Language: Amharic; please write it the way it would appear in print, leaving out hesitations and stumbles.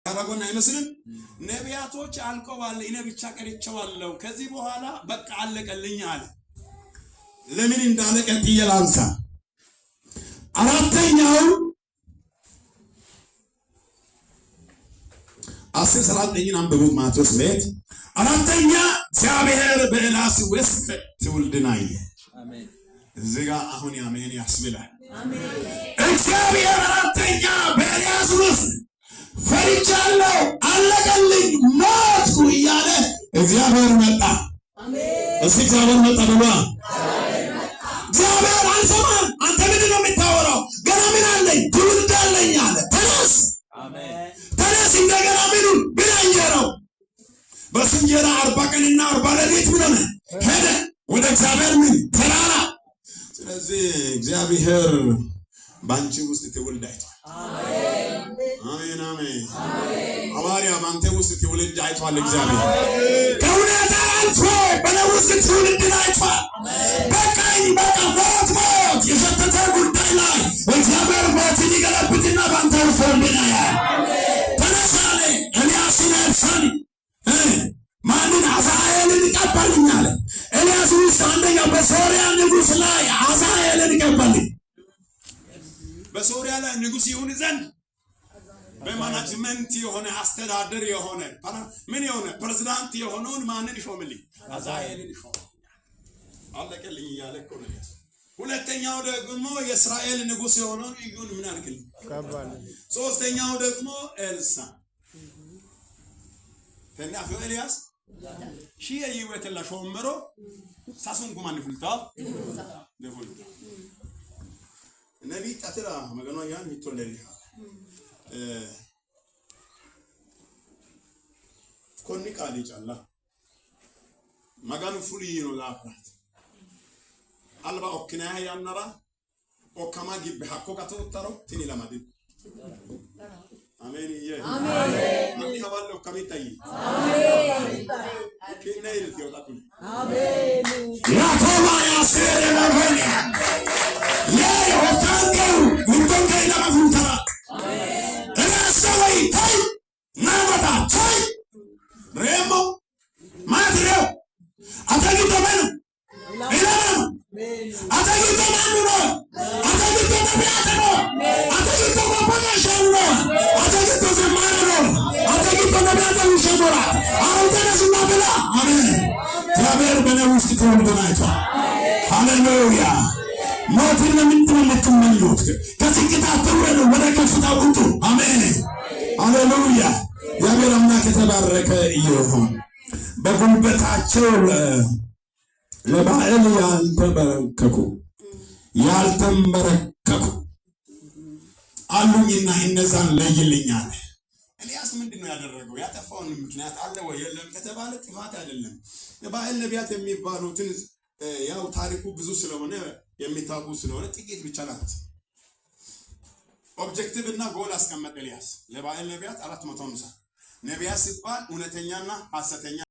ጎን አይመስልም? ነቢያቶች አልቀዋል፣ እኔ ብቻ ቀርቼዋለሁ። ከዚህ በኋላ በቃ አለቀልኝ አለ። ለምን እንዳለ ቀጥዬ ላንሳ። አራተኛው 10:39ን አንብቡት ማቴዎስ ቤት። አራተኛ እግዚአብሔር በኤልያስ ውስጥ ትውልድን አየ። እዚህ ጋር አሁን ያሜን ያስብላል። እግዚአብሔር አራተኛ በኤልያስ ውስጥ ፈርቻለሁ፣ አለቀልኝ፣ ሞትኩ እያለ እግዚአብሔር መጣ። እስኪ እግዚአብሔር መጣ በሏ። እግዚአብሔር አልሰማም። አንተ ምንድን ነው የምታወራው? ገና ምን አለኝ? ትውልድ አለኝ አለ። ተነስ ተነስ፣ እንደገና ምኑን ብላ እንጀራው በሱ እንጀራ 40 ቀንና 40 ሌሊት ምን ሆነ? ሄደ ወደ እግዚአብሔር ምን ተራራ። ስለዚህ እግዚአብሔር በአንቺ ውስጥ ትውልድ አይቷል። አሜን አሜን። ሐዋርያ በአንተ ውስጥ ትውልድ አይቷል። እግዚአብሔር ከሁኔታ አልፎ በእኔ ውስጥ ትውልድን አይቷል። በቃኝ በቃ ሞት ሞት የሸተተ ጉዳይ ላይ እግዚአብሔር ሞትን ይገለብጥና በአንተ ውስጥ ትውልድን ያያል። ተነሳ አለ ኤልያስን ኤልሳን ማንን አዛሄልን ቀባልኝ አለ። ኤልያስ ውስጥ አንደኛው በሶርያ ንጉሥ ላይ አዛሄልን ቀባልኝ። በሶርያ ላይ ንጉሥ ይሁን ዘንድ በ management የሆነ አስተዳደር የሆነ ምን የሆነ ፕሬዝዳንት የሆነውን ማንን ይሾምልኝ? አዛሄልን ይሾምልኝ። አለቀልኝ እያለ እኮ ነው ኤልያስ። ሁለተኛው ደግሞ የእስራኤል ንጉሥ የሆነውን ኢዩን ምን አድርግልኝ። ሶስተኛው ደግሞ ኤልሳ ተናፊ ኤልያስ ሺየ ይወተላ ሾመሮ ሳሱን ኩማን ፉልታ ደፉልታ ነቢ ጣትራ መገኗ ያን ሚቶለል konni qaali calla Maganu fuli yiino daafiraati. Alba okkinaayi yannara okkama gibbe hakko gatoottaro tini ilama dino. Amen iyye. Manni hawalle okkamitta yii. Ki'ne iltiyo xa kuni. Yaaqooba yaseere lafene. Yee hokkankehu giddonke ilama fultara. Ereessa ወይ ተይ ናመጣ ተይ ሬሞ ማለት ሬው ate giddo menu ilama no ate giddo mannu no ate giddo ነቢያት no ate giddo gobba gashshaano no ate giddo ዘማሪ no ate giddo ነቢያት ውሸሞራት አሁን ተነስና ብላ። አሜን። እግዚአብሔር በእኔ ውስጥ ትውልድን አይቷል። ሃሌሉያ። ሞትን ለምንድን ነው የምትመኙት? ከዝቅታ አትውረዱ፣ ወደ ከፍታ ውጡ። አሜን ሃሌሉያ። እግዚአብሔር አምላክ የተባረከ ይሁን። በጉልበታቸው ለባዕል ያልተንበረከኩ አሉኝና እነዛን ለይልኝ አለ። ኤልያስ ምንድን ነው ያደረገው? ያጠፋውን ምክንያት አለ ወይ የለም ከተባለ ጥፋት አይደለም። የባዕል ነቢያት የሚባሉትን ያው ታሪኩ ብዙ ስለሆነ የሚታወቁ ስለሆነ ጥቂት ብቻ ናት። Objective እና ጎል አስቀመጠ ኤልያስ ለባዕል ነቢያት 450 ነቢያት ሲባል እውነተኛና ሐሰተኛ